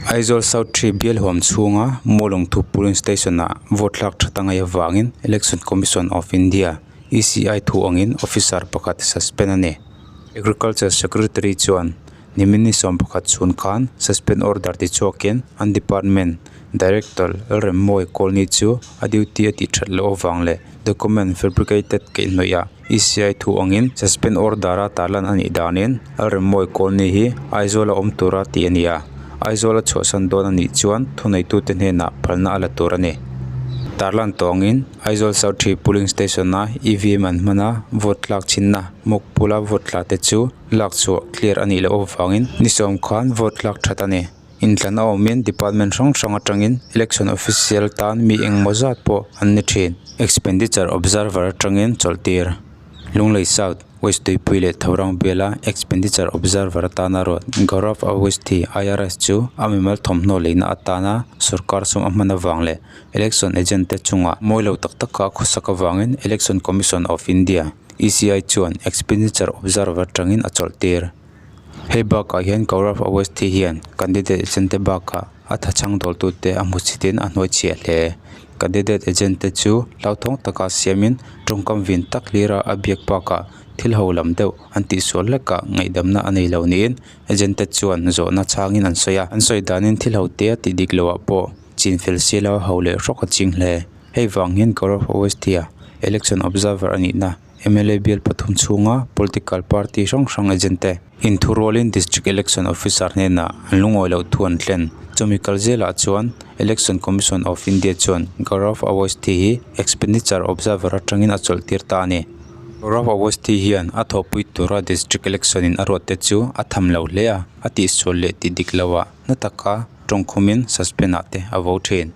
Aizawl South Tree bial huam chhunga Mualawngthu Polling Station-ah vote thlak that a ngaih avangin Election Commission of India, ECI, thu angin officer pakhat suspend a ni. Agriculture Secretary chuan nimin ni 11 chhun khan suspend order tichhuakin an department Director Lalremmawi Kawlni chu a duty a tih that loh avang leh document fabricated kaihhnawih ah ECI thu angin suspend order a tarlan a nih danin Lalremmawi Kawlni hi Aizawl a awm tura tih a ni a, Aizawl a chhuahsan dawn a nih chuan thuneitute hnenah phalna a la tur a ni. Tarlan tawh angin Aizawl South Three Polling Station a EVM an hman a, vote tlak chhinna mock poll a vote tla te chu lak chhuah clear a nih loh avangin ni sawm khan vote tlak that a ni. Inthlan a awmin department hrang hrang atangin election official tan mi engmaw zat pawh an ni thin. Expenditure observer atangin chawlh tir. Lunglei South, West Tuipui leh Thorang biala Expenditure Observer atana ruat Gaurav Awasthi IRS chu a mimal thawmhnaw leina atana sorkar sum a hman avang leh Election agent te chungah mawi lo tak taka a khawsak avangin Election Commission of India, ECI, chuan Expenditure Observer atangin a chawlh tir. Hei bakah hian Gaurav Awasthi hian candidate agent te bakah a thachhang dawltute a hmu chhitin a hnuai chhiah hle. Candidate agent te chu hlauthawng taka siamin tawngkam vin tak hlira a biak bakah thil ho lam deuh an tihsual hlekah ngaihdamna a nei lo niin agent te chuan zawhna chhangin an sawi a. An sawi danin thil ho te a tih dik loah pawh chinfel silo ho leh hrawk a ching hle. Hei vang hian Gaurav Awasthi-a election observer a nihna mla bial pathum chhunga political party hrang hrang agent te inthurualin district election officer hnenah an lungawi loh thu an thlen. Chumi kal zelah chuan election commission of India chuan Gaurav Awasthi hi expenditure observer atangin a chawlh tir ta a ni. Gaurav Awasthi hian a thawhpui tura district election in a ruat te chu a tham lo hle a, a tihsual leh tih dik loah na taka tawngkhumin suspend ah te a vo thin.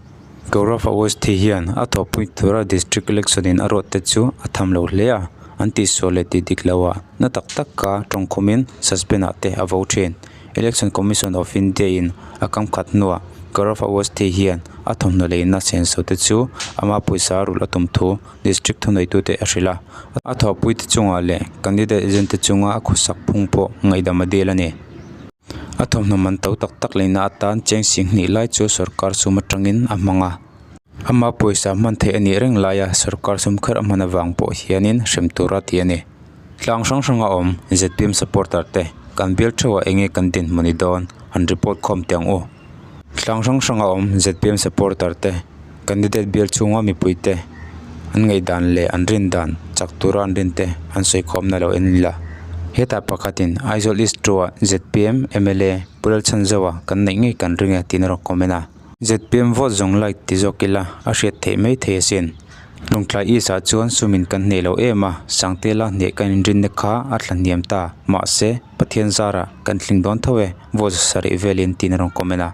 Gaurav Awasthi hian a thawhpui tura district election in a ruat te chu a tham lo hle a, an tihsual leh tih dik loah na tak taka tawngkhumin suspend ah te a vo thin. Election Commission of India in a kam khat hnuah Gaurav Awasthi hian a thawmhnaw leina senso te chu ama pawisa rulh a tum thu district thuneitute a hrilh a, a thawhpui te chungah leh candidate agent te chunga a khawsak phung pawh ngaihdam a dil a ni. A thawmhnaw man to tak tak leina atan cheng sing hnih lai chu sorkar sum atangin a hmang a. Ama pawisa hman theih a nih reng laia sorkar sum kher a hman avang pawh hianin hrem tura ti a ni. Tlang hrang hranga awm zpm supporter te kan bial theuhah enge kan dinhmun ni dawn han report khawm teh ang u. Tlang hrang hranga awm zpm supporter te candidate bial chhunga mipui te an ngaihdan leh an rin dan chak tura an rin te an sawi khawmna lo en ila. Hetah pakhatin Aizawl East two ah zpm mla Pu Lalchhanzoa kan neih ngei kan ring e tiin a rawn comment a. Zpm vote zawng like ti zawk ila a hriat theih mai thei asin. Lawngtlai East ah chuan sumin kan hneh lo em a, Sangtela hneh kan inrinna kha a thla hniam ta. Mahse, Pathian zarah kan tling dawn tho e, vote sarih velin tiin a rawn comment a.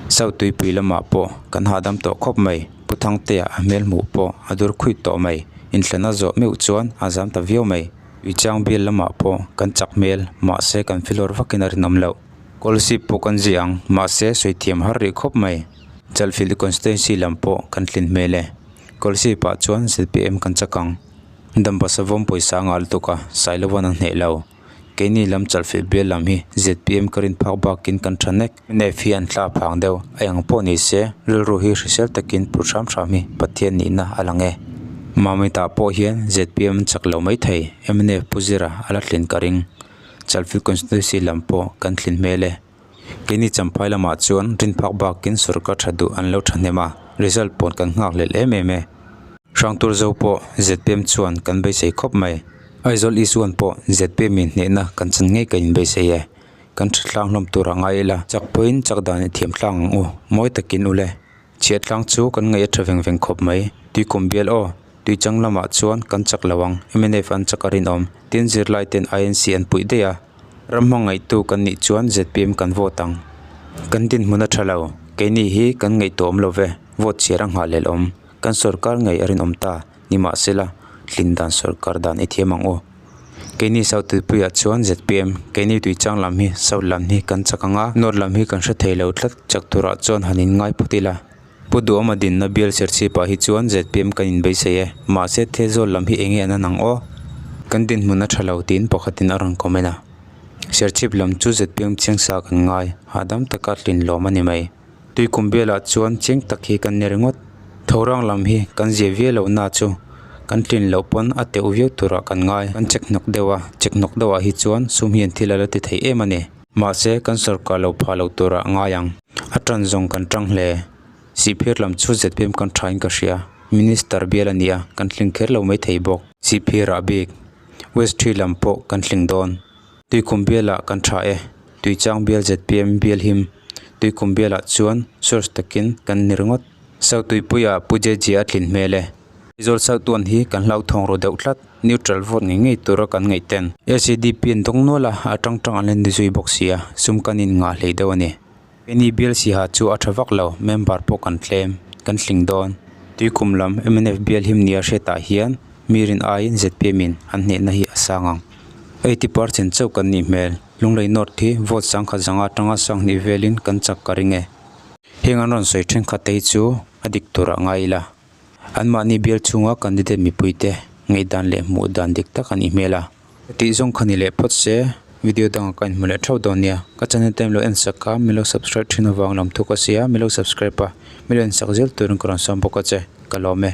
South tuipui lamah pawh kan hahdam tawh khawp mai, Pu Thangtea a hmel hmuh pawh a dur khuih tawh mai, inthlana zawh meuh chuan a zam ta viau mai. Tuichang bial lamah pawh kan chak hmel, mahse kan filawr vakin a rinawm loh. Scholarship pawh kan ziah ang, mahse sawi thiam har rih khawp mai. Chalfilh constituency lam pawh kan tlin hmel e. Scholarship ah chuan zpm kan chak ang. Dampa savawm pawisa a ngah lutuk a, Sailova'n a hneh lo. Keini lam Chalfilh bial lam hi zpm ka rin phak bakin kan tha nek. Mnf hi an thla phang deuh, a eng pawh ni se, rilru hi hrisel takin put hram hram hi Pathian nihna a lang e. Mamita pawh hian zpm an chak lo maithei, mnf Pu Zira a la tlin ka ring. Chalfilh constituency lam pawh kan thlin hmel e. Keini Champhai lamah chuan rinphak bakin sorkar tha duh an lo thahnem a, result pawn kan nghak hlelh em em e. Hrangtur zo pawh zpm chuan kan beisei khawp mai. Aizawl East One pawh zpm in hnehna kan chan ngei kan inbeisei e. Kan tha tlang hlawm turah ngai ila, chak pawhin chak dan i thiam tlang ang u, mawi takin ule. Chhiahtlang chu kan ngaih a tha veng veng khawp mai. Tuikum bial aw, Tuichang lamah chuan kan chak lo ang, mnf an chak a rinawm, tin zirlai ten INC an puih daih a. Ram hmangaihtu kan nih chuan zpm kan vote ang. Kan dinhmun a tha lo, keini hi kan ngaihtuah awm lo ve, vote chhiar a nghahhlelh awm. Kan sorkar ngei a rinawm ta, nimahsela, hlin dan sorkar dan i thiam ang u. Keini South Tuipuiah chuan zpm, keini Tuichang lam hi South lam hi kan chak ang a, North lam hi kan hre thei lo tlat, chak turah chuan han inngai phawt ila. Pu Duhawma dinna bial serchhip ah hi chuan zpm kan inbeisei e, mahse Theizawl lam hi enge an an ang aw? Kan dinhmun a tha lo tiin pakhatin a rawn comment a. Serchhip lam chu zpm chiang sa kan ngai, hahdam taka tlin lawm a ni mai. Tuikum bialah chuan chiang tak hi kan ni ringawt. Thorang lam hi kan zia viau loh na chu kan tlin loh pawn a teuh viau turah kan ngai. Kan chek hnawk deuh a, chek hnawk deuhah hi chuan sum hian thil a la ti thei em a ni. Mahse, kan sawrkar lo phah lo turah ngai ang. A tan zawng kan tang hle. Sihphir lam chu zpm kan thain ka hria. Minister bial a ni a, kan tling kher lo mai thei bawk. Sihphirah bik, West Tree lam pawh kan tling dawn. Tuikum bialah kan tha e. Tuichang bial zpm bial him. Tuikum bialah chuan source takin kan ni ringawt. South Tuipuiah Pu JJ a tlin hmel e. Aizawl South One hi kan hlauthawng ru deuh tlat. Neutral vote ngei ngei tura kan ngaih ten. SEDP an dawng nual a, a tang tang an la ni zui bawk si a, sum kan in ngah hlei deuh a ni. Keini bial siha chu a tha vak lo, member pawh kan tlem, kan tling dawn. Tuikum lam mnf bial him nia hriatah hian mi rin aiin zpm in an hnehna hi a sang ang. 80 percent chauh kan nih hmel. Lunglei North hi vote sangkhat zanga atanga sanghnih velin kan chak ka ring e. Heng an rawn sawi thenkhat te hi chu a dik turah ngai ila. Anmahni bial chhunga candidate mipuite ngaihdan leh hmuh dan dik tak a nih hmel a. Tih zawng kha ni leh phawt se, video dangah ka inhmu leh theuh dawn nia. Ka channel te milo en sak a, milo subscribe thin avang lam thu ka sia, milo subscribe a, milo en sak zel turin ka rawn sawm bawk a che, ka lawm e.